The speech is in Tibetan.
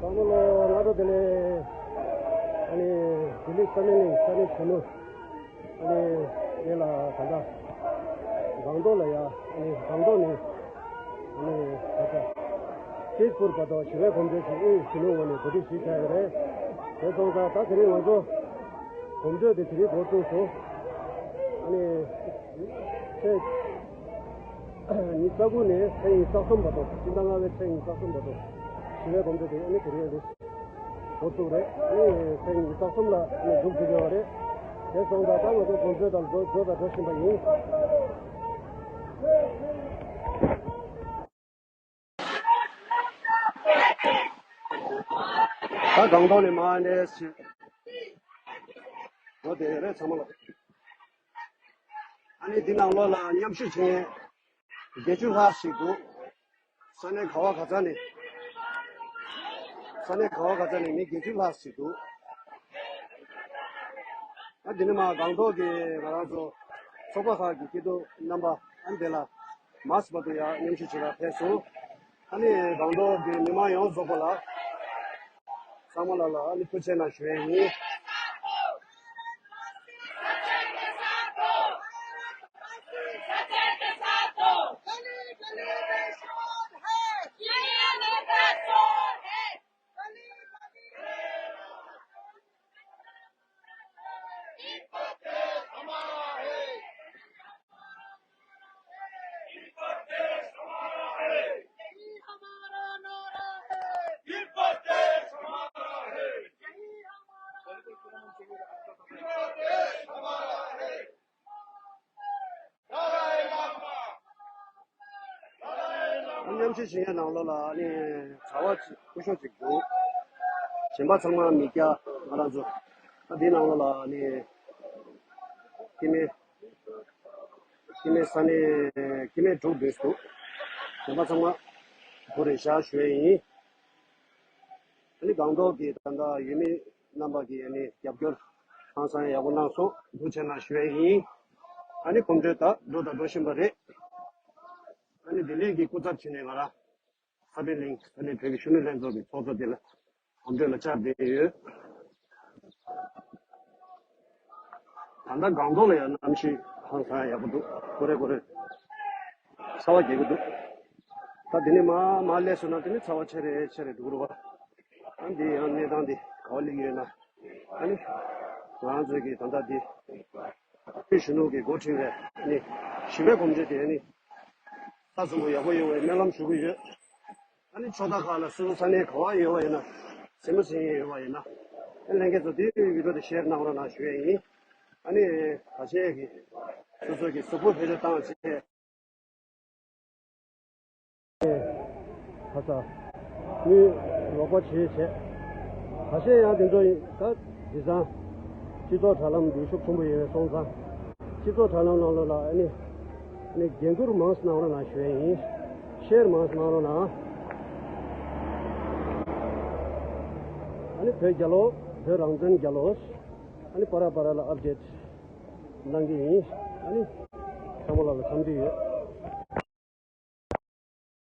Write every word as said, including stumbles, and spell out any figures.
ཚང་མ་ལ་སྔ་དྲོ་བདེ་ལེགས། ཨ་ནི་ལྡི་ལི་ས་གནས་གླིང་ས་གནས་གཞོན་ནུ། ཨ་ནི་དེ་ལ་ད་ལྟ་སྒང་ཏོག་ལ་ཡ། ཨ་ནི་སྒང་ཏོག་ནས། ཨ་ནི་ད་ལྟ་ཏེས་པུར་བར་དུ་ཞི་བའི་གོམ་བགྲོད་ཅིག་དབུས་གཞོན་ནུའི་ངོས་ནས་གོ་སྒྲིག་ཞུས་བྱས་ཡོད་རེད། དེ་སོང་ཙང་ད་དེ་རིང་ང་ཚོ་གོམ་བགྲོད་དེ་དེ་རིང་འགོ་བཙུགས་སོང་། ཨ་ནི་ཚེས་ཉི་ཤུ་རྩ་དགུ་ནས་ཚེས་ཉི་ཤུ་རྩ་གསུམ་བར་དུ། སྤྱི་ཟླ་ལྔ་པའི་ཚེས་ཉི་ཤུ་རྩ་གསུམ་བར་དུ་ཞི་བའི་གོམ་བགྲོད་དེ་ཨ་ནི་དེ་རིང་འདི་འགོ་བཙུགས་རེད། ཨ་ནི་ཚེས་ཉི་ཤུ་རྩ་གསུམ་ལ་ཨ་ནི་མཇུག་སྒྲིལ་ཡོད་རེད། དེ་སོང་ཙང་ད་ང་ཚོ་གོམ་བགྲོད་དང་མཇུག་མཇུག་དང་འགྲོ་བཞིན་པ་ཡིན། ད་སྒང་ཏོག་ནས་མར་ནས་ཞིག་འགྲོ་དེ་རེད་ཚང་མ་ལ། ཨ་ནི་འདི་ནང་ལོགས་ལ་མཉམ་ཞུགས་བྱེད་མཁན་བརྒྱད་ཅུ་ལྷག་ཞིག་འདུག། ས་གནས་ག་བ་ག་ས་ནས། ས་གནས་ག་བ་ག་ས་ནས་མི་བརྒྱད་ཅུ་ལྷག་ཞིག་འདུག། ཨ་འདི་ནས་མར་སྒང་ཏོག་གི་ང་རང་ཚོ་ཚོགས་པ་ཁག་གི་སྐྱིད་སྡུག་རྣམ་པ་ཨ་འདི་ལ་མར་ཆེ་བར་དུ་ཡར་མཉམ་ཞུགས་བྱེད་གར་ཕེབས་སོང་། ཨ་ནི་སྒང་ཏོག་གི་མི་མང་ཡོངས་རྫོགས་པ་ལ་ཚང་མ་ལ་ལ་ཨ་ནི་ཐུགས་རྗེ་གནང་ཞུ་ཡས་ཡིན། མཉམ་ཞུགས་བྱེད་མཁན་ནང་ལོགས་ལ་ཨ་ནི་གྲྭ་པ་ཅིག་སྐུ་ཞབས་ཅིག་འདུག། གཞན་པ་ཚང་མ་མི་སྐྱ་ང་རང་ཚོ། ཨ་འདི་ནང་ལོགས་ལ་ཨ་ནི་སྐྱེ་དམན། སྐྱེ་དམན་ས་གནས་སྐྱེ་དམན་དྲུག་འདུས་འདུག། གཞན་པ་ཚང་མ་གོ་རེ་བཞག་ཞུ་ཡས་ཡིན། ཨ་ནི་སྒང་ཏོག་གི་ད་ལྟ་ཡུལ་མི་རྣམ་པ་གིས་ཨ་ནི་རྒྱབ་སྐྱོར་ཧང་སང་ཡག་པོ་གནང་སོང་། ཐུགས་རྗེ་གནང་ཞུ་ཡས་ཡིན། ཨ་ནི་གོམ་བགྲོད་ད་འགྲོ་དང་འགྲོ་བཞིན་པ་རེད། ཨ་ནི་ལྡི་ལི་གི་སྐུ་ཚབ་བྱས་ནས་ང་རང་ས་པཎ་གླིང་ས་གནས་བོད་ཀྱི་གཞོན་ནུ་ལྷན་ཚོགས་ཀྱི་ཚོགས་གཙོ་དེ་ལ་གོམ་བགྲོད་ལ་བཅར་བསྡད་ཡོད། ད་ལྟ་སྒང་ཏོག་ལ་ཡང་གནམ་གཤིས་ཧང་སང་ཡག་པོ་འདུག། ཀོ་རེ་ཀོ་རེ་ཚ་བ་རྒྱག་གི་འདུག། ད་དེ་ནས་མར་མར་སླེབས་སོང་ན་དེ་ནས་ཚ་བ་ཆེ་རེ་ཆེ་རེ་འགྲོ་གི་རེད་པ། ཨ་འདི་ཡང་གནས་སྟངས་འདི་ག་པར་སླེབས་ཡོད་ན། ཨ་ནི་ང་རང་ཚོའི་གི་ད་ལྟ་འདི་དབུས་གཞོན་ནུ་གི་འགོ་ཁྲིད་པའི་ཨ་ནི་ཞི་བའི་གོམ་བགྲོད་དེ་ཨ་ནི་ས་ཚོམ་པོ་ཡག་པོ་ཡོང་བའི་སྨོན་ལམ་ཞུ་གི་ཡོད། ཨ་ནི་ཕྱོགས་མཐའ་ཁག་ལ་སོ་སོ་ས་གནས་ག་པར་ཡོད་པ་ཡིན་ན། གཟིགས་མོ་གཟིགས་མཁན་ཡོད་པ་ཡིན་ན། ཨ་ལྷན་རྒྱས་ཚོ་དེ་བི་ཌི་ཡོ་དེ་ཤེར་གནང་རོགས་གནང་ཞུ་ཡས་ཡིན། ཨ་ནི་ཁ་ཤས་ཀྱིས་སོ་སོ་གི་གཟུགས་པོ་བེད་སྤྱོད་བཏང་བྱས། ཁ་ས་དངུལ་རོགས་པ་བྱས་བྱས། ཁ་ཤས་ཡང་དེ་ཚོ་ཡིན་ད། དེང་སང་སྤྱི་ཚོགས་དྲ་ལམ་འདི་ཤུགས་ཆེན་པོ་ཡོད་པ་སོང་ཙང་། སྤྱི་ཚོགས་དྲ་ལམ་ནང་ལོགས་ལ་ཨ་ནི་ཨ་ནི་འགན་འཁུར་མང་ཙམ་གནང་རོགས་གནང་ཞུ་ཡས་ཡིན། ཤེར་མང་ཙམ་གནང་རོགས་གནང་། ཨ་ནི་བོད་རྒྱལ་ལོ། བོད་རང་བཙན་རྒྱལ་ལོ། ཨ་ནི་པ་ར་པ་ར་ལ་ཨབ་ཌེཊ་གནང་གི་ཡིན། ཨ་ནི་ཚང་མ་ལ་ལ་འཚམས་འདྲི་ཡོད།